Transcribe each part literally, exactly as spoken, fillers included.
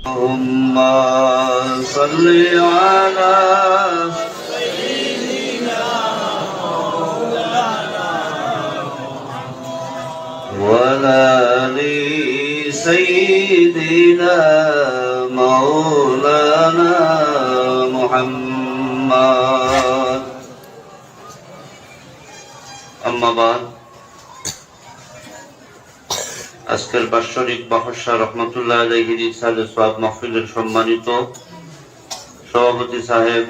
اللهم صل على وعلى آل سيدنا مولانا محمد. أما بعد. আজকের বাৎসরিক বাহস্যা রহমতুল্লাহ আলাইহির ইসালে সওয়াব মাহফিলের সম্মানিত সভাপতি সাহেব,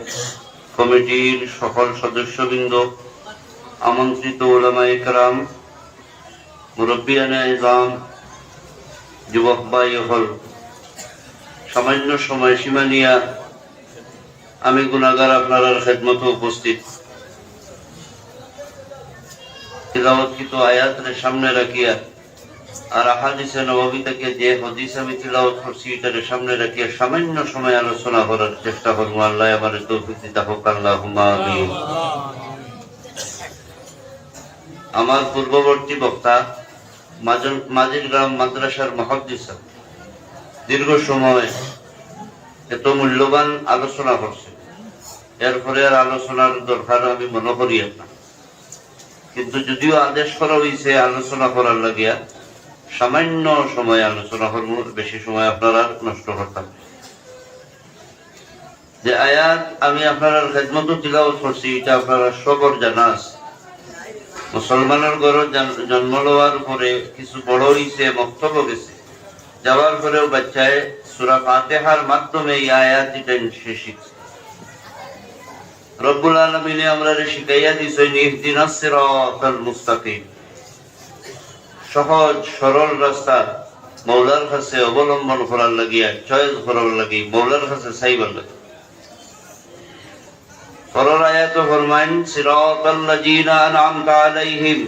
কমিটির সকল সদস্যবৃন্দ, আমন্ত্রিত উলামায়ে কেরাম, মুরব্বিয়ানে ইজাম, যুবক ভাই অকল, সামান্য সময়সীমা নিয়া আমি গুনাহগার আপনারার খেদমতো উপস্থিত। তিলাওয়াতকৃত আয়াতরে সামনে রাখিয়া আর আহাদিসে নববী থাকি যে হাদিস আমি তিলাওয়াত করছি, ইটারে সামনে রাখিয়া সামান্য সময় আলোচনা করার চেষ্টা করমু। আল্লায় আমারে তৌফিক দিতা হউক, আল্লাহুম্মা আমিন। আমার পূর্ববর্তী বক্তা মাজন-, মাঝির গ্রাম মাদ্রাসার মুহাদ্দিস সাহেব দীর্ঘ সময় এত মূল্যবান আলোচনা করছে, এরপরে আর আলোচনার দরকার আমি মনে করি না। কিন্তু যদিও আদেশ করা হইছে আলোচনা করার লাগিয়া, সামান্য সময় আলোচনা করমু, বেশি সময় আপনারার নষ্ট করতাম না। যে আয়াত আমি আপনারার খেদমতো তিলাওয়াত করছি, ইটা আপনারার সবর জানা আছে। মুসলমানর ঘরো জন-, জন্ম লওয়ার পরে কিছু বড় হইছে, মক্তবো গেছে, যাওয়ার পরেও বাচ্চায় সূরা ফাতিহার মাধ্যমে এই আয়াত ইটা সে শিখছে। রব্বুল আলামিনে আমরারে শিখাইয়া দিছইন, ইহদিনাস সিরাতাল মুস্তাকিম। সহজ সরল রাস্তা মৌলার কাছে অবলম্বন করার লাগিয়া, চয়েস করার লাগি, মৌলার কাছে চাইবার লাগি। পরর আয়াতো ফরমাইন, সিরাতাল্লাযীনা আনআমতা আলাইহিম।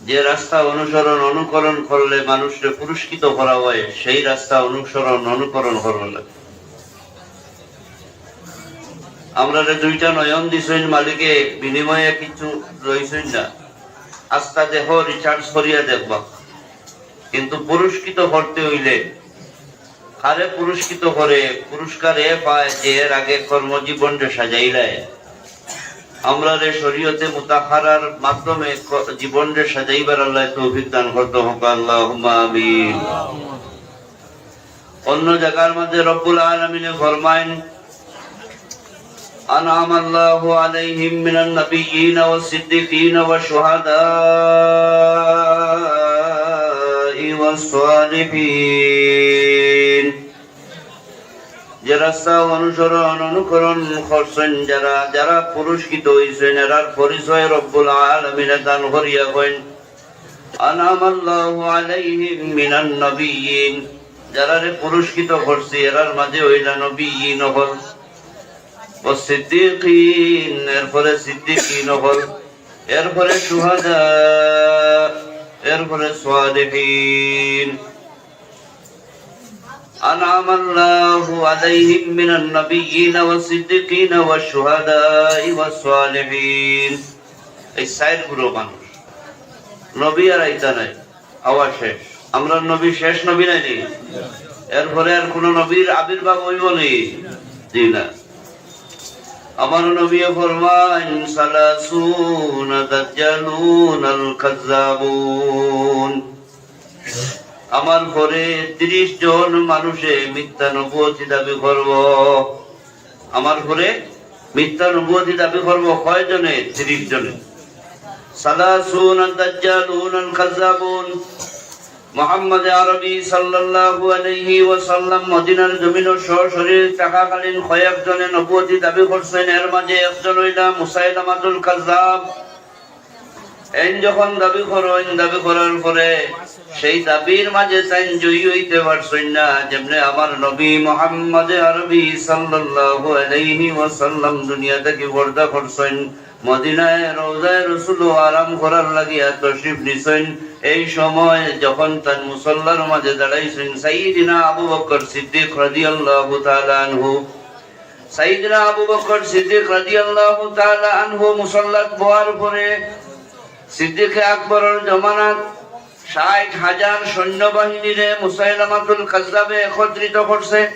যে রাস্তা অনুসরণ অনুকরণ করলে মানুষরে পুরস্কৃত করা হয়, সেই রাস্তা অনুসরণ অনুকরণ করার লাগি। আমরারে দুইটা নয়ন দিছইন মালিকে, বিনিময়ে কিছু লইছইন না। আস্তা দেহ recharge করিয়া দেখবা, কিন্তু পুরস্কৃত করতে হইলে কারে পুরস্কৃত করে? পুরস্কার এ পায় যে এর আগে কর্মজীবনরে সাজাইলায়। আমরারে শরীয়তে মুতাহারার মাধ্যমে ক-, জীবনরে সাজাইবার আল্লায় তৌফিক দান করতা হউক, আল্লাহুম্মা আমিন। অন্য জাগার মাঝে রব্বুল আলামিনে ফরমাইন, আনআমাল্লাহু আলাইহিম মিনান নাবিয়্যিনা ওয়াস সিদ্দিকিনা ওয়াশ শুহাদাই ওয়াস সালিহিন। যে রাস্তা অনুসরণ অনুকরণ করছইন যারা, যারা পুরস্কৃত হইছইন, এরার পরিচয় রব্বুল আলামিনে দান করিয়া কইন, আনআমাল্লাহু আলাইহিম মিনান নাবিয়্যিন। যারারে পুরস্কৃত করছি, এরার মাঝে অইলা নবিয়্যিন অকল, ওয়াস সিদ্দিকিন, এরপরে সিদ্দিকিন অকল, এরপরে শুহাদা, এরপরে সালিহিন। আনআমাল্লাহু আলাইহিম মিনান নাবিয়্যিনা ওয়াস সিদ্দিকিনা ওয়াশ শুহাদাই ওয়াস সালিহিন। এই চাইর group মানুষ। নবী আর আইতা নাই, আওয়া শেষ। আমরার নবী শেষ নবী নায়নি? এরপরে আর কোনো নবীর আবির্ভাব অইবো নি? জি না। আমার নবীয়ে ফরমাইন, সালাসুনা দাজ্জালুনাল কাজ্জাবুন। আমার পরে তিরিশ জন মানুষে মিথ্যা নবুয়তি দাবি করবো। আমার পরে মিথ্যা নবুয়তি দাবি করবো কয়জনে? তিরিশ জনে। সালাসুনা দাজ্জালুনাল কাজ্জাবুন। মুহাম্মদে আরবি সাল্লাল্লাহু আলাইহি ওয়াসাল্লাম মদিনার জমিনো সশরীর থাকাকালীন কয়েকজনে নবুয়তি দাবি করছইন, এর মাঝে একজন অইলা মুসাইলামাতুল কাজ্জাব। এইন যখন দাবি করইন, দাবি করার পরে সেই দাবির মাঝে তাইন জয়ী অইতে পারছইন না। যেমনে আমার নবী মুহাম্মদে আরবি সাল্লাল্লাহু আলাইহি ওয়াসাল্লাম দুনিয়া থাকি পর্দা করছইন, মদিনায় রওজায়ে রসুলো আরাম করার লাগিয়া তশরিফ নিছইন। এই সময় যখন তান মুসল্লার মাঝে দাঁড়াইছইন সাইয়্যিদিনা আবু বকর সিদ্দিক রাদিয়াল্লাহু তাআলা আনহু, সাইয়্যিদিনা আবু বকর সিদ্দিক রাদিয়াল্লাহু তাআলা আনহু মুসল্লাত বওয়ার পরে সিদ্দিকে আকবরর জমানাত ষাইট হাজার সৈন্যবাহিনীরে মুসাইলামাতুল কাজ্জাবে একত্রিত করছে।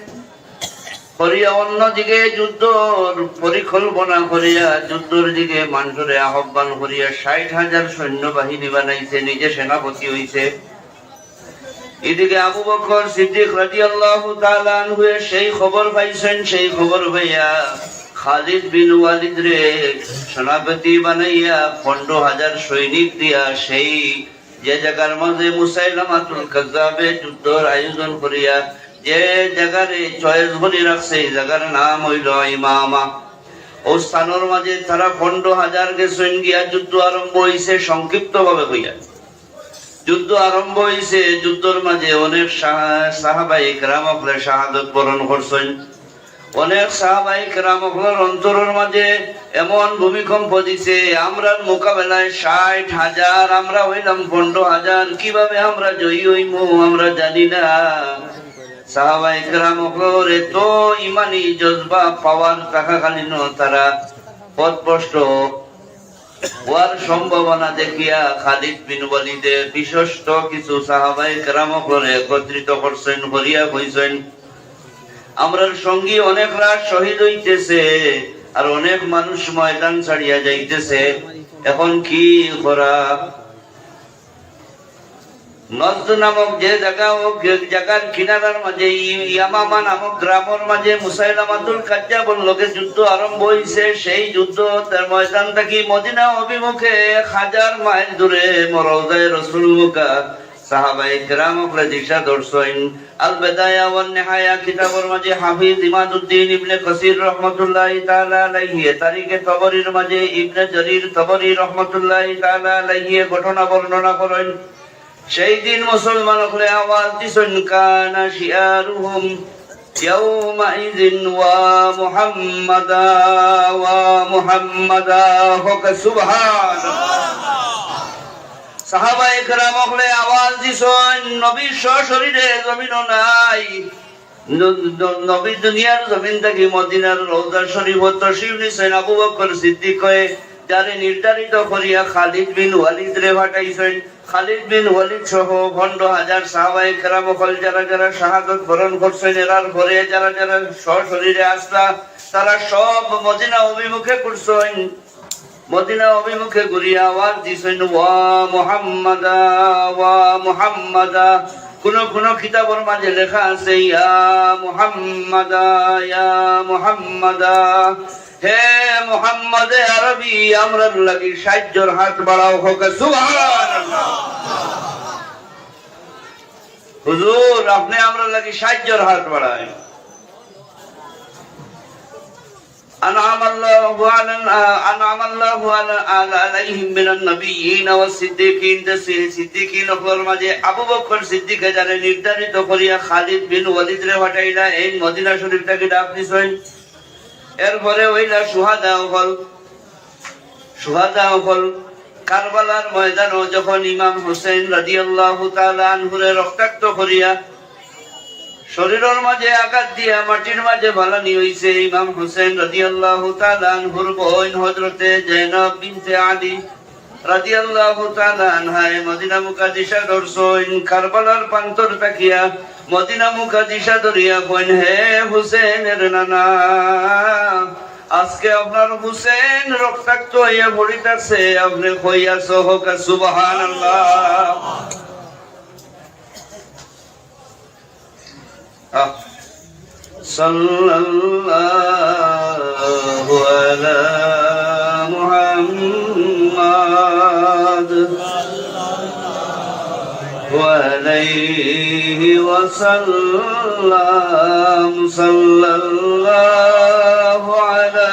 করিয়া অন্যদিকে যুদ্ধর পরিকল্পনা করিয়া যুদ্ধর দিকে মানষরে আহ্বান করিয়া ষাইট হাজার সৈন্যবাহিনী বানাইছে, নিজে সেনাপতি অইছে। এদিকে আবু বকর সিদ্দিক রাদিয়াল্লাহু তাআলা আনহুয়ে সেই খবর পাইছইন, সেই খবর পাইয়া খালিদ বিন ওয়ালিদরে সেনাপতি বানাইয়া পনরো হাজার সৈনিক দিয়া সেই যে জাগার মাঝে মুসাইলামাতুল কাজ্জাবে যুদ্ধর আয়োজন করিয়া যে জাগারে choice করি রাখছে, এই জাগার নাম অইলো ইয়ামামা। অউ স্থানর মাঝে তারা পনরো হাজার গেছইন গিয়া যুদ্ধ আরম্ভ অইছে, সংক্ষিপ্তভাবে কইয়া। যুদ্ধ আরম্ভ অইছে, যুদ্ধর মাঝে অনেক সাহা-, সাহাবায়ে কেরাম অকলে শাহাদত বরণ করছইন। অনেক সাহাবায়ে কেরাম অকলর অন্তরর মাঝে এমন ভূমিকম্প দিছে, আমরার মোকাবেলায় ষাইট হাজার, আমরা অইলাম পনরো হাজার, কিভাবে আমরা জয়ী অইমু আমরা জানি না। সাহাবায়ে কেরাম অকলর এত ইমানি জজবা, power থাকাকালীনও তারা পথভ্রষ্ট অওয়ার সম্ভাবনা দেখিয়া খালিদ বিন ওয়ালিদে বিশিষ্ট কিছু সাহাবায়ে কেরাম অকলরে একত্রিত করছইন, করিয়া কইছইন, "আমরার সঙ্গী অনেকরা শহীদ অইতেছে, আর অনেক মানুষ ময়দান ছাড়িয়া যাইতেছে, এখন কি করা?" নজদ নামক যে জাগা, অউ জাগার কিনারার মাঝে ই-, ইয়ামামা নামক গ্রামর মাঝে মুসাইলামাতুল কাজ্জাবর লগে যুদ্ধ আরম্ভ অইছে। সেই যুদ্ধ তার ময়দান থাকি মদিনা অভিমুখে এক হাজার মাইল দূরে রওজায়ে রসুল মুকা। সাহাবায়ে কেরাম অকলে দিশা ধরছইন। আল বেদায়া ওয়ান নেহায়া কিতাবর মাঝে হাফিজ ইমাদুদ্দিন ইবনে কাসির রহমতুল্লাহি তাআলা আলাইহি, তারিখে তবরির মাঝে ইবনে জরির তবরি রহমতুল্লাহি তাআলা আলাইহি ঘটনা বর্ণনা করইন। সেই দিন মুসলমান অকলে আওয়াজ দিছইন, "কানা শিআরুহুম ইয়াউমাইযিন ওয়া মুহাম্মাদা, ওয়া মুহাম্মাদা।" কউক্কা সুবহানাল্লাহ। সাহাবায়ে কেরাম অকলে আওয়াজ দিছইন, নবী সশরীরে জমিনো নাই। ন-, ন-, নবী দুনিয়ার জমিন থাকি মদিনার রওজা শরীফো তশরিফ নিছইন। আবু বকর সিদ্দিকে যারে নির্ধারিত করিয়া খালিদ বিন ওয়ালিদরে পাঠাইছইন। খালিদ বিন ওয়ালিদ সহ পনরো হাজার সাহাবায়ে কেরাম অকল যারা যারা শাহাদত বরণ করছইন, এরার পরে যারা যারা সশরীরে আছলা, তারা সব মদিনা অভিমুখে ঘুরছইন। মদিনা অভিমুখে ঘুরিয়া আওয়াজ দিছইন, "ওয়া মুহাম্মাদা, ওয়া মুহাম্মাদা।" কুনু কুনু কিতাবর মাঝে লেখা আছে, "ইয়া মুহাম্মাদা, ইয়া মুহাম্মাদা।" হে মুহাম্মদে আরবি, আমরার লাগি সাহায্যর হাত বাড়াও, কউক্কা সুবহানাল্লাহ। হুজুর, আপনে আমরার লাগি সাহায্যর হাত বাড়াইন। আনআমাল্লাহু আলা, আনআমাল্লাহু আলা, আলা, আলাইহিম মিনান নাবিয়্যিন ওয়াস সিদ্দিকিন, যে সি-, সিদ্দিকিন অকলর মাঝে আবু বকর সিদ্দিকে যারে নির্ধারিত করিয়া খালিদ বিন ওয়ালিদরে পাঠাইলা এইন মদিনা শরীফ থাকি ডাক দিছইন। এরপরে অইলা শুহাদা অকল, শুহাদা অকল কারবালার ময়দানো যখন ইমাম হুসেন রাদিয়াল্লাহু তাআলা আনহুরে রক্তাক্ত করিয়া শরীরর মাঝে আঘাত দিয়া মাটির মাঝে ফালানি অইছে, ইমাম হুসেন রাদিয়াল্লাহু তাআলা আনহুর বইন হযরতে জয়নব বিনতে আলী রাদিয়াল্লাহু তাআলা আনহায় মদিনা মুকা দিশা ধরছইন। কারবালার প্রান্তর থাকিয়া মদিনা মুকা দিশা ধরিয়া কইন, "হে হুসেনর নানা, আজকে আপনার হুসেন রক্তাক্ত অইয়া পড়িতাছে, আপনে কই আছো?" কউক্কা সুবহানাল্লাহ। আহ। সাল্লাল্লাহু আলা মুহাম্মাদ ওয়া আলাইহি ওয়া সাল্লাম, সাল্লাল্লাহু আলা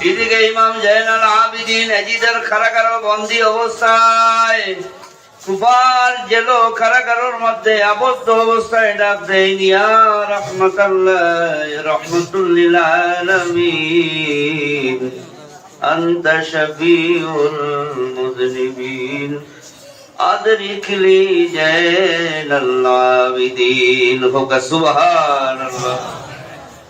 এদিকে ইমাম জয়নাল আবিদিন এজিদের কারাগারো বন্দী অবস্থায়, কুফার জেলো কারাগারর মধ্যে আবদ্ধ অবস্থায় ডাক দেইন, "ইয়া রাহমাতাল্লাহ, রহমাতুল লিল আলামিন, আনতা শাফিউল মুজনিবিন।" আদরিকলি জয়নাল আবিদিন। কউক্কা সুবহানাল্লাহ।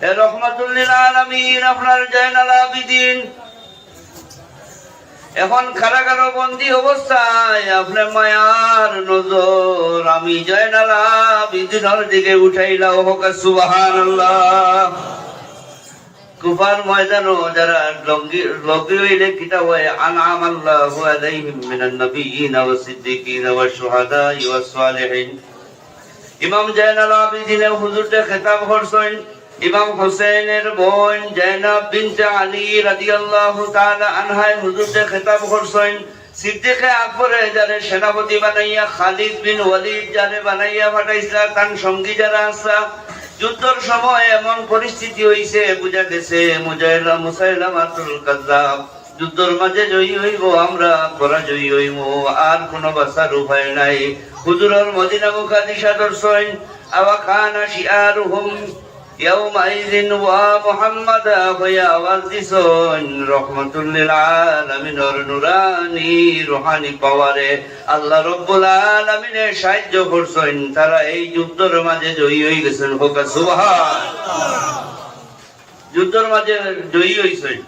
হে রহমাতুল্লিল আলামিন, আপনার জয়নাল আবিদিন এখন কারাগারো বন্দী অবস্থায় আপনার মায়ার নজর আমি জয়নাল আবিদিনর দিকে উঠাইলাও, হোক সুবহানাল্লাহ। কুফার ময়দানো যারা লঙ্গি-, লঙ্গি হইলে কিতা হয়? আনআমাল্লাহু আলাইহিম মিনান নাবিয়্যিনা ওয়াস সিদ্দিকিনা ওয়াশ শুহাদাই ওয়াস সালিহিন। ইমাম জয়নাল আবিদিনে হুজুররে খেতাব করছইন, ইমাম হোসেনের বোন জয়নাব বিনতে আলী রাদিয়াল্লাহু তাআলা আনহায় হুজুররে খেতাব করছইন। সিদ্দিকে আকবরে যারে সেনাপতি বানাইয়া, খালিদ বিন ওয়ালিদ যারে বানাইয়া পাঠাইছলা, তান সঙ্গী যারা আছলা, যুদ্ধর সময় এমন পরিস্থিতি হইছে, বুঝা গেছে মুজাইলা-, মুসাইলামাতুল কাজ্জাব যুদ্ধর মাঝে জয়ী হইব, আমরা পরাজয়ী হইব, আর কোনো বাঁচার উপায় নাই। হুজুরর মদিনা মুকাদ্দিসা ধরছইন, আওয়া কানা শিআরুহুম ইয়াউমাইযিন ওয়া মুহাম্মাদা হইয়া আওয়াজ দিছইন, রহমাতুল্লিল আলামিনর নুরানি রুহানি পাওয়ারে আল্লাহ রব্বুল আলামিনে সাহায্য করছইন, তারা এই যুদ্ধর মাঝে জয়ী হয়ে গেছেন। হোক সুবহান। যুদ্ধর মাঝে জয়ী হইছইন।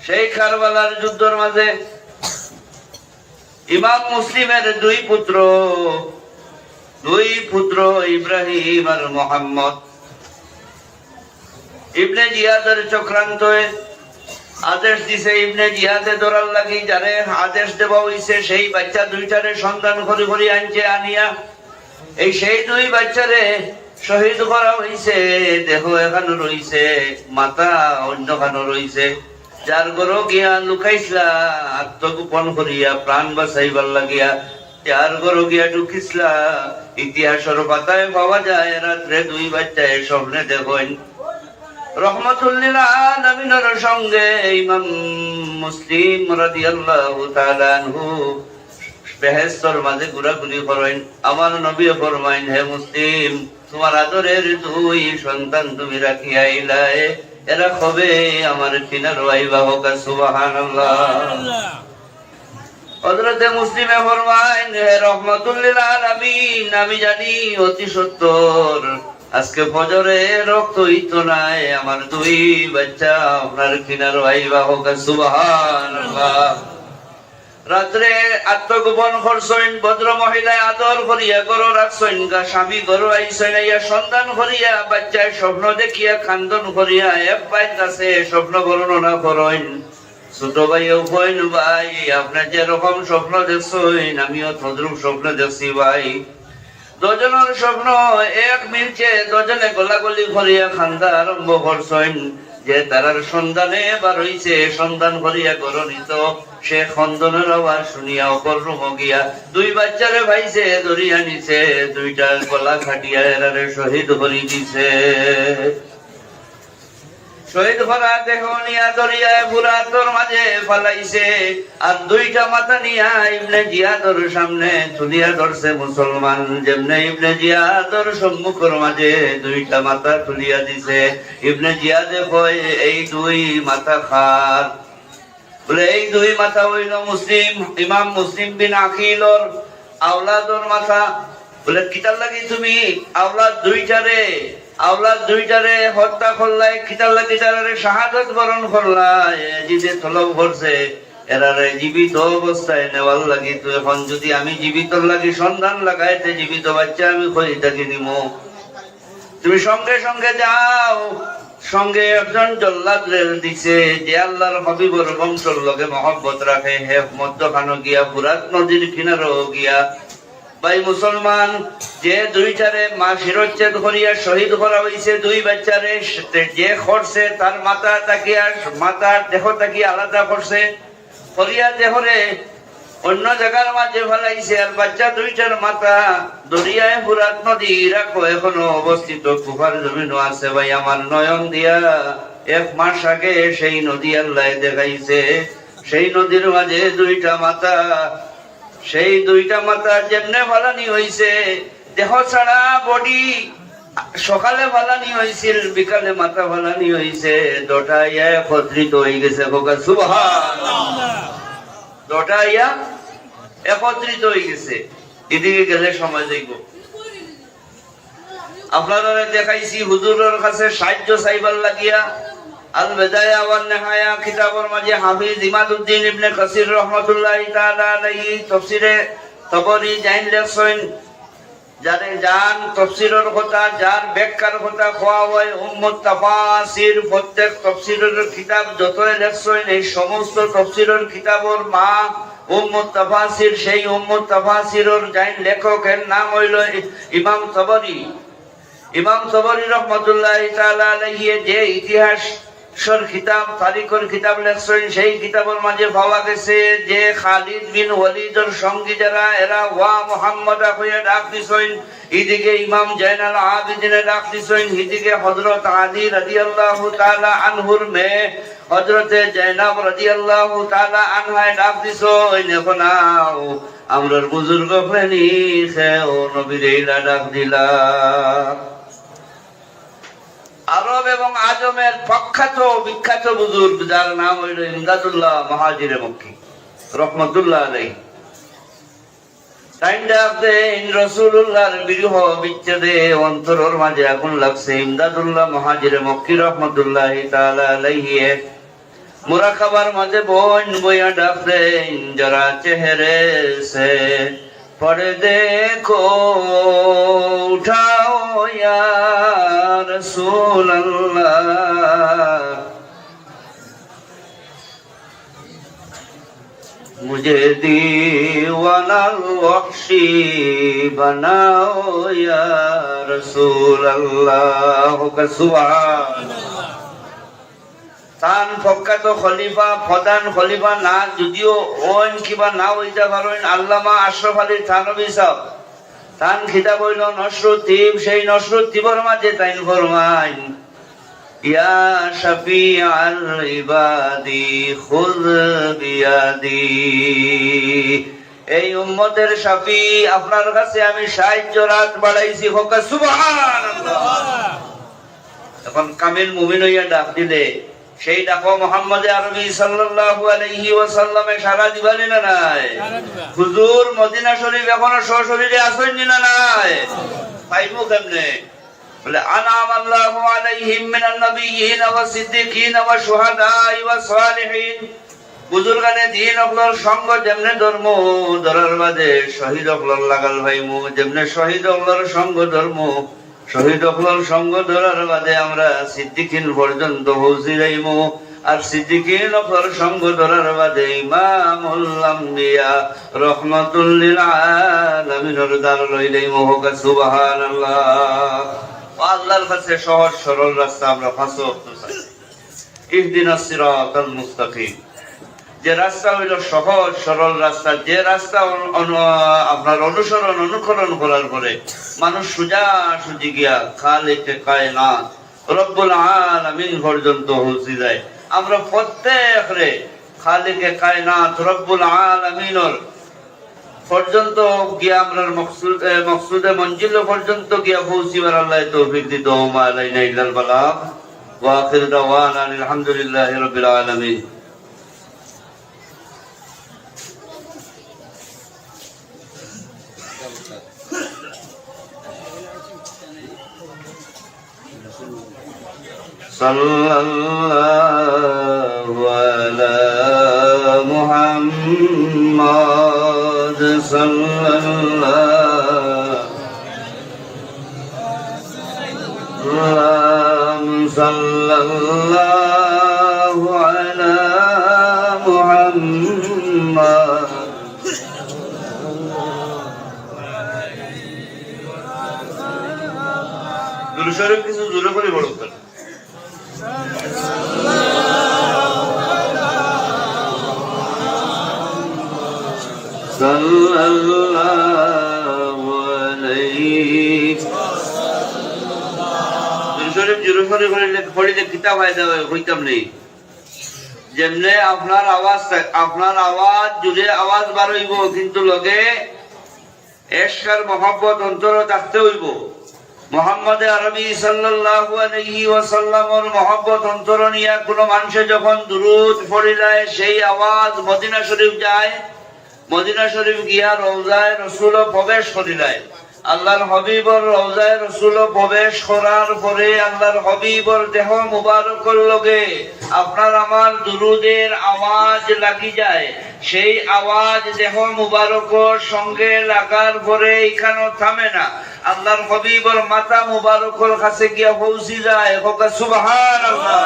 সেই কারবালার যুদ্ধর মাঝে ইমাম মুসলিমের দুই পুত্র, দুই পুত্র ইব্রাহিম আর মোহাম্মদ ইবনে জিয়াদের চক্রান্তয়ে আদেশ দিছে ইবনে জিয়াদে ধরার লাগি, যারে আদেশ দেওয়া হইছে সেই বাচ্চা দুইটারে সন্ধান করি করি আনছে, আনিয়া এই সেই দুই বাচ্চারে শহীদ করা হইছে। দেহ এখানো রইছে, মাথা অন্যখানো রইছে। যার ঘরো গিয়া লুকাইছলা আত্মগোপন করিয়া প্রাণ বাঁচাইবার লাগিয়া, যার ঘরো গিয়া ঢুকিছলা, ইতিহাসর পাতায় পাওয়া যায় রাত্রে দুই বাচ্চায় স্বপ্নে দেখইন রহমাতুল্লিল আলামিনর সঙ্গে ইমাম মুসলিম রাদিয়াল্লাহু তাআলা আনহু বেহেস্তর মাঝে ঘুরাঘুরি করইন। আমার নবী ফরমাইন, হে মুসলিম, তোমার আদরের দুই সন্তান তুমি রাখিয়া আইলায়, এরা কবে আমার কিনারো আইবা? হোক সুবহানাল্লাহ। হযরতে মুসলিমে ফরমাইন, হে রহমাতুল্লিল আলামিন, আমি জানি অতি সত্বর আজকে ফজরে রক্ত হইতো নাই, আমার দুই বাচ্চা আপনার কিনারো আইবা। হোক সুবহানাল্লাহ। রাত্রে আত্মগোপন করছইন, ভদ্র মহিলায় আদর করিয়া ঘরো রাখছইন, গা স্বামী ঘরো আইছইন, আইয়া সন্ধান করিয়া বাচ্চায় স্বপ্ন দেখিয়া কান্দন করিয়া এক ভাইর কাছে স্বপ্ন বর্ণনা করইন। ছোট ভাইও কইন, ভাই, আপনে যেরকম স্বপ্ন দেখছইন, আমিও তদ্রূপ স্বপ্ন দেখছি ভাই। দুজনর স্বপ্ন এক মিলছে, দুজনে গলাগলি করিয়া কান্দা আরম্ভ করছইন। যে তারার সন্ধানে বার হইছে, সন্ধান করিয়া ঘরো নিত, সে কান্দনর আওয়াজ শুনিয়া অপর রুমো গিয়া দুই বাচ্চারে পাইছে, ধরিয়া নিছে, দুইটার গলা কাটিয়া এরারে শহীদ করি দিছে। শহীদ করা দেহ নিয়া দরিয়ায়ে ফুরাতর মাঝে ফালাইছে, আর দুইটা মাথা নিয়া ইবনে জিয়াদর সামনে তুলিয়া ধরছে মুসলমান। যেমনে ইবনে জিয়াদর সম্মুখর মাঝে দুইটা মাথা তুলিয়া দিছে, ইবনে জিয়াদে কয়, এই দুই মাথা কার? বলে, এই দুই মাথা হইল মুসলিম, ইমাম মুসলিম বিন আকিলর আওলাদর মাথা। বলে, কিতার লাগি তুমি আওলাদ দুইটারে, আওলাদ দুইটারে হত্যা করলায়, কিতার লাগি তারারে শাহাদত বরণ করলায়? এজিদে তলব করছে, এরারে জীবিত অবস্থায় নেওয়ার লাগি। তো এখন যদি আমি জীবিতর লাগি সন্ধান লাগাইতে, জীবিত বাচ্চা আমি কই থাকি নিমু? তুমি সঙ্গে সঙ্গে যাও। সঙ্গে একজন জল্লাদ রেল দিছে, যে আল্লাহর হাবিবর বংশর লগে মহব্বত রাখে, হে মধ্যখানো গিয়া ফুরাত নদীর কিনারো গিয়া। ভাই মুসলমান, যে দুইটারে মা শিরচ্ছেদ করিয়া শহীদ করা হইছে, দুই বাচ্চারে, সে-, যে করছে তার মাথা থাকিয়া, মাথার দেহ থাকি আলাদা করছে, করিয়া দেহরে অন্য জাগার মাঝে ফালাইছে, আর বাচ্চা দুইটার মাথা দরিয়ায়ে ফুরাত নদী ইরাকো এখনো অবস্থিত, কুফার জমিনো আছে। ভাই, আমার নয়ন দিয়া এক মাস আগে সেই নদী আল্লায় দেখাইছে, সেই নদীর মাঝে দুইটা মাথা, সেই দুইটা মাথা যেমনে ফালানি হইছে, দেহ ছাড়া বডি, সকালে ফালানি হইছিল, বিকালে মাথা ফালানি হইছে, দুটা আইয়া একত্রিত হয়ে গেছে। হোক সুবহান। দুটা আইয়া একত্রিত হয়ে গেছে। এদিকে গেলে সময় যাইব। আপনারারে দেখাইছি হুজুরর কাছে সাহায্য চাইবার লাগিয়া। আল বেদায়া ওয়ান নেহায়া কিতাবর মাঝে হাফিজ ইমাদুদ্দিন ইবনে কাসির রহমতুল্লাহি তাআলা আলাইহি তফসিরে তবরি যাইন লেখছইন। যারে যান তফসিরর কথা, যার ব্যাখ্যার কথা কওয়া হয় উম্মুত তাফাসির, প্রত্যেক তফসিরর কিতাব যতই লেখছইন, এই সমস্ত তফসিরর কিতাবর মা উম্মুত তাফাসির, সেই উম্মুত তাফাসিরর যাইন লেখকের নাম হইল ই-, ইমাম তবরি। ইমাম তবরি রহমতুল্লাহি তাআলা আলাইহি যে ইতিহাসর কিতাব, তারিখর কিতাব লেখছইন, সেই কিতাবর মাঝে পাওয়া গেছে যে খালিদ বিন ওয়ালিদর সঙ্গী যারা, এরা ওয়া মুহাম্মদা কইয়া ডাক দিছইন। ইদিকে ইমাম জয়নাল আবিদিনে ডাক দিছইন, ইদিকে হযরত আলী রাদিয়াল্লাহু তাআলা আনহুর মেয়ে হযরতে জয়নাব রাদিয়াল্লাহু তাআলা আনহায় ডাক দিছইন, এখন আও, আমরার বুজুর্গ প্রেমিক, ও নবীর এইলা ডাক দিলা। আরব এবং আজমের প্রখ্যাত বিখ্যাত বুজুর্গ, যার নাম হইল ইমদাদুল্লাহ মুহাজিরে মক্কি রহমতুল্লাহ আলাইহি। তাইন ডাক দেইন, রসুলুল্লাহর বিরহ বিচ্ছেদে অন্তরর মাঝে আগুন লাগছে। ইমদাদুল্লাহ মুহাজিরে মক্কি রহমতুল্লাহি তাআলা আলাইহি এক মুরাকাবার মাঝে বইন বইয়া ডাক দেইন, যারা চেহারে সে পর্দে কো উঠাও ইয়া রাসূলুল্লাহ, মুঝে দিওয়ানাল ওয়াহশি বানাও ইয়া রাসূলুল্লাহ। সুবহানাল্লাহ। তান প্রখ্যাত খলিফা, প্রধান খলিফা না যদিও অইন কিবা না অইতা পারইন, আল্লামা আশরাফ আলী থানভী সাহেব, তান কিতাব অইল নশরুত তিব, সেই নশরুত তিবর মাঝে তাইন ফরমাইন, ইয়া শাফিআল ইবাদি খুয বিয়াদি। এই উম্মতের শাফি, আপনার কাছে আমি সাহায্যর হাত বাড়াইছি। কউক্কা সুবহানাল্লাহ। এখন কামিল মুমিন অইয়া ডাক দিলে, সেই ডাকো মুহাম্মদে আরবি সাল্লাল্লাহু আলাইহি ওয়াসাল্লামে সাড়া দিবা নি না নাই? হুজুর মদিনা শরীফ এখনো সশরীরে আছইন নি না নাই? পাইমু কেমনে? বলে, আনআমাল্লাহু আলাইহিম মিনান নাবিয়্যিনা ওয়াস সিদ্দিকিনা ওয়াশ শুহাদাই ওয়াস সালিহিন। বুজুর্গানে দিন অকলর সঙ্গ যেমনে ধরমু, ধরার বাদে শহীদ অকলর লাগাল পাইমু, যেমনে শহীদ অকলর সঙ্গ ধরমু, শহীদ অকলর সঙ্গ ধরার বাদে আমরা সিদ্দিকিন পর্যন্ত পৌঁছি যাইমু, আর সিদ্দিকিন অকলর সঙ্গ ধরার বাদে ইমামুল আম্বিয়া রহমাতুল লিল আলামিনর দ্বার লই যাইমু। কউক্কা সুবহানাল্লাহ। ও আল্লাহর কাছে সহজ সরল রাস্তা আমরা পাঁচ ওয়াক্ত চাই। ইহদিনাস সিরাতাল মুস্তাকিম। যে রাস্তা অইল সহজ সরল রাস্তা, যে রাস্তা অন-, অন-, আপনার অনুসরণ অনুকরণ করার পরে মানুষ সোজাসুজি গিয়া খালিকে কায়নাত রব্বুল আলামিন পর্যন্ত পৌঁছি যায়। আমরা প্রত্যেকরে খালিকে কায়নাত রব্বুল আলামিনর পর্যন্ত গিয়া আমরার মকসুদ, এ, মকসুদে মঞ্জিল পর্যন্ত গিয়া পৌঁছিবার আল্লাহ তৌফিক দিত। ওমা আলাইনা ইল্লাল বালাগ। ওয়া আখিরু দাওয়ানা আলহামদুলিল্লাহি রাব্বিল আলামিন। صلى الله على محمد، صلى الله، اللهم صلى الله على محمد. দুরূদ শরীফ কিছু জোরে করি পড়ুন। সাল্লাল্লাহু আলাইহি। দুরূদ শরীফ জোরে করি পড়িলে, পড়িলে কিতা ফায়দা অয়, কইতাম নি। যেমনে আপনার আওয়াজ থাক-, আপনার আওয়াজ জোরে আওয়াজ বার অইবো, কিন্তু লগে এশক আর মহব্বত অন্তরো থাকতে অইবো। মুহাম্মদে আরবি সাল্লাল্লাহু আলাইহি ওয়াসাল্লামর মহব্বত অন্তরো নিয়া কোনো মানষে যখন দুরূদ পড়িলায়, সেই আওয়াজ মদিনা শরীফ যায়, মদিনা শরীফ গিয়া রওজায়ে রসুলো প্রবেশ করিলায়। আল্লাহর হাবিবর রওজায়ে রসুলো প্রবেশ করার পরে আল্লাহর হাবিবর দেহ মুবারকর লগে আপনার আমার দুরুদের আওয়াজ লাগি যায়। সেই আওয়াজ দেহ মুবারকর সঙ্গে লাগার পরে ইখানো থামে না, আল্লাহর হাবিবর মাথা মুবারকর কাছে গিয়া পৌঁছি যায়। কউক্কা সুবহানাল্লাহ।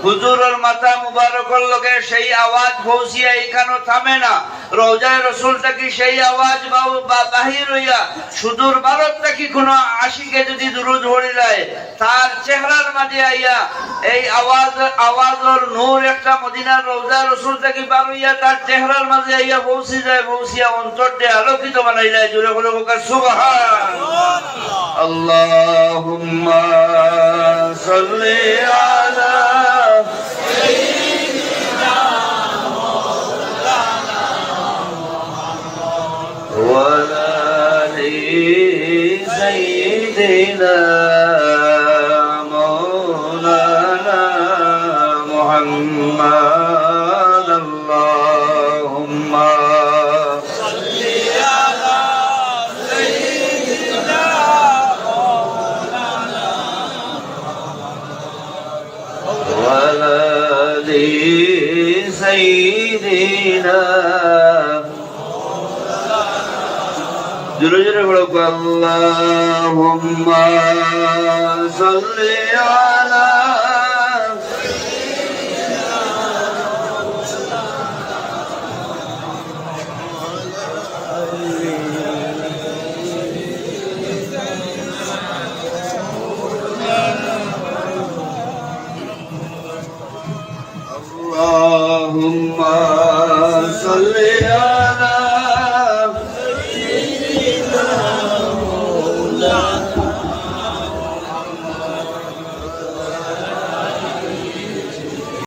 হুজুরর মাথা মুবারকর লগে সেই আওয়াজ পৌঁছিয়া ইখানো থামে না, রওজায়ে রসুল থাকি সেই আওয়াজ বা-, বা-, বাহির অইয়া সুদূর ভারত থাকি কুনু আশিকে যুদি দুরুদ পড়িলায়, তার চেহারার মাঝে আইয়া এই আওয়াজ, আওয়াজর নূর একটা মদিনার রওজা রসুল থাকি বার অইয়া তার চেহারার মাঝে আইয়া পৌঁছি যায়, পৌঁছিয়া অন্তরটা আলোকিত বানাইলায়। জোরে বলো, কউক্কা সুবহান। اللهم صل على وعلى آل سيدنا مولانا محمد. اللهم وعلى آل سيدنا. জোরে জোরে বলো, اللهم صل على اللهم صل على سيدنا مولانا